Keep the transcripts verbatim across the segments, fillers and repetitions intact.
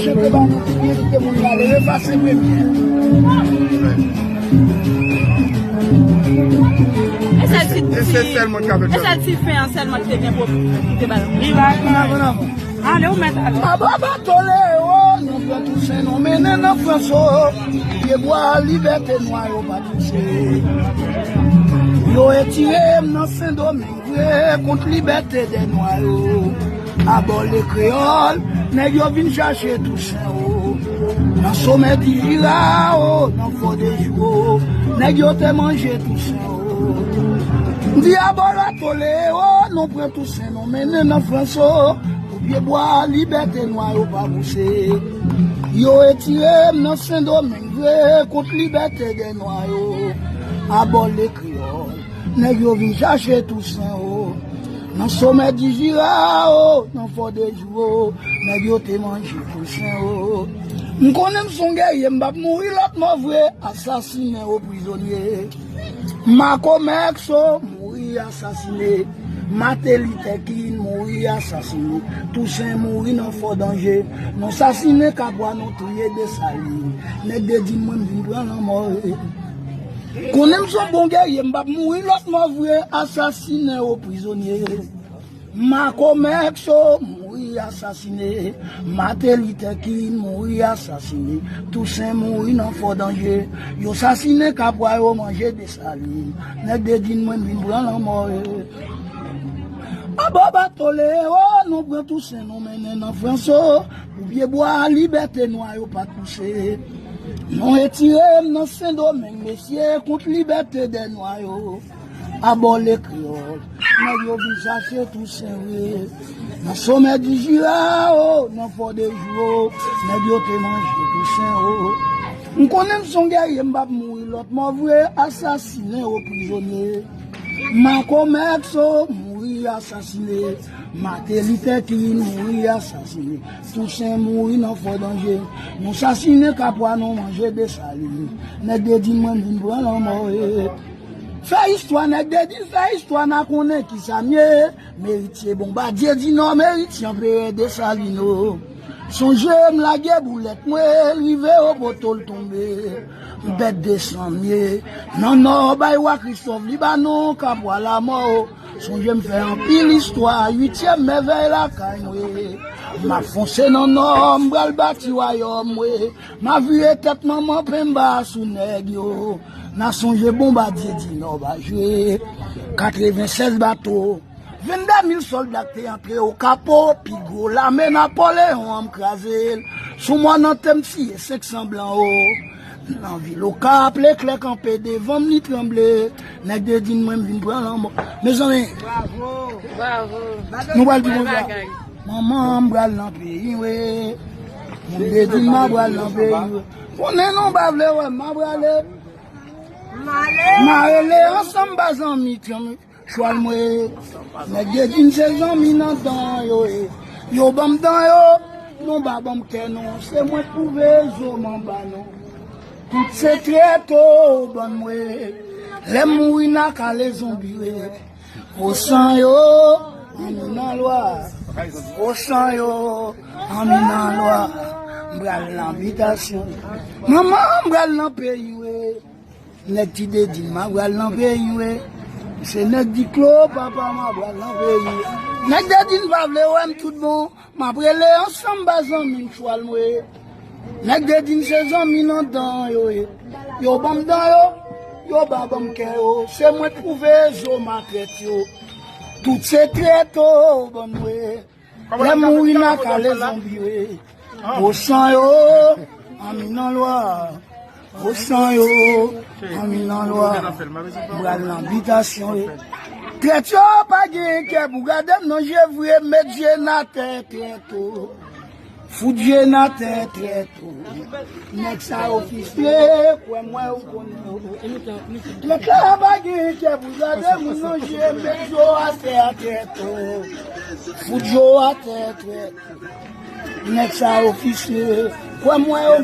Te ba nou pou byen kite moun pale, efase premye. E sèl ti, e se sèlman k ap e sèl ti fen an sèlman ki te gen pou ki te ba nou. Li ba nou. Ale, ou mèt ale. Aba batole o, nou pran Tousen, nou mennen nan Frans o. Pyebwa libète nwa yo pa pouse. Yo etire m nan Sendomeng vre kont libète dè nwa yo. Abò le kreyòl, nèg yo vin chache Tousen o. Nan somè di Jira o, nan fò de Jou o, nèg yo te manje Tousen o. M di abò batole o, nou pran Tousen, nou mennen nan Frans o. Pou pyebwa libète nwa yo pa pouse. Yo etire m nan Sendomeng vre kont libète dè nwa yo. Abò le kreyòl, nèg yo vin chache Tousen o. Nan somè di Jira o, nan fò de Jou o, nèg yo te manje Tousen o. M konnen m se yon gèrye, m p ap mouri lòt mò vre, asasinen o prizonye. Makomèks o mouri asasine. Matelitè King mouri asasine. Tousen mouri nan fò danje. Nou sasinen Kapwa, nou touye Desalin. Nèg Dedin mwen m vin pran lanmò e. Konnen m se yon bon gèrye, m p ap mouri lòt mò vre, asasinen o prizonye. Makomèks o mouri asasine. Matelitè King mouri asasine. Tousen mouri nan fò danje. Yo sasinen Kapwa, yo manje Desalin. Nèg Dedin mwen m vin pran lanmò e. Aba batole o, nou pran Tousen, nou mennen nan Frans o. Pou pyebwa libète nwa yo pa pouse. Nou etire m nan Sendomeng, mesye, kont libète dè nwa yo. Abò le kreyòl, nèg yo vin chache Tousen vre. Nan somè di Jira o, nan fò de Jou o, nèg yo te manje Tousen o. M konnen m se yon gèrye, m p ap mouri lòt mò vre, asasinen o prizonye. Makomèks o mouri asasine. Matelitè King mouri asasine. Tousen mouri nan fò danje. Nou sasinen Kapwa, nou manje Desalin. Nèg Dedin mwen m vin pran lanmò e. Fè istwa, nèg Dedin fè istwa, n a konnen kisa m ye. M eritye Bonbadye di Nò, m eritye Anperè Desalin o. Sonje m lage boulèt mwen, rive Oboto l tonbe. M pèd desanm ye. Nan Nò bay wa Kristòf li ba nou Kapwa lamò o. Sonje m fè anpil istwa, uityèm mèvèy lakay mwen. M ap fonse nan Nò, m pral bati wayòm mwen. M a vire tèt manman Penba sou nèg yo. N a sonje Bonbadye di Nò ba jwe. Katrevennsèz bato. Venndè mil sòlda k te antre Okapo, pi gwo lame Napoleon an m kraze l. Sou mòn an te m tiye senk san blan o. Nan vil Okap, Leklè kanpe devan m, li tranble. Nèg Dedin mwen m vin pran lanmò. Mezanmi, nou pral di bonjou. Manman, m pral nan peyi m wi. Nèg Dedin, m a pral nan peyi m wi. Konnen nou pa vle wè m, m a prale. M a rele ansanm ba zanmi, tanmi. Chwal mwen, nèg Dedin se zanmi nan dan yo ye. Yo ban m dan yo, nou pa ban m kè non. Se mwen k pwouve zo m anba non. Tout se trèt o bann mwen. Lè m mouri n a kale zonbi wi. O san yo, anni nan lwa. O san yo, anni nan lwa. M pral nan bitasyon. Manman, m pral nan peyi wi. Nèg Ti Dedin, m a pral nan peyi w. Se nèg Diklo, papa, m a pral nan peyi w. Nèg Dedin pa vle wè m tout bon. M ap rele ansanm ba zanmi m chwal mwen. Nèg Dedin se zanmi nan dan yo ye. Yo ban m dan yo, yo pa ban m kè yo. Se mwen k pwouve zo m a trèt yo. Tout se trèt o bann mwen. Lè m mouri n a kale zonbi wi. O san yo, anni nan lwa. O san yo, anni nan lwa. M pral nan bitasyon wi. Trèt yo pa gen kè pou gade m nan je vre, met je n atè trèt o. Fout je n atè trèt o. Nèg sa yo fistre, kwè m wè ou konnen yo. Trèt la pa gen kè pou gade moun nan je, met je w atè a trèt o. Fout je w atè trèt. Nèg sa yo fistre, kwè m wè yo.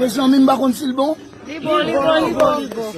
Mezanmi, m pa konn si l bon. Li bon, li bon, li bon, li bon.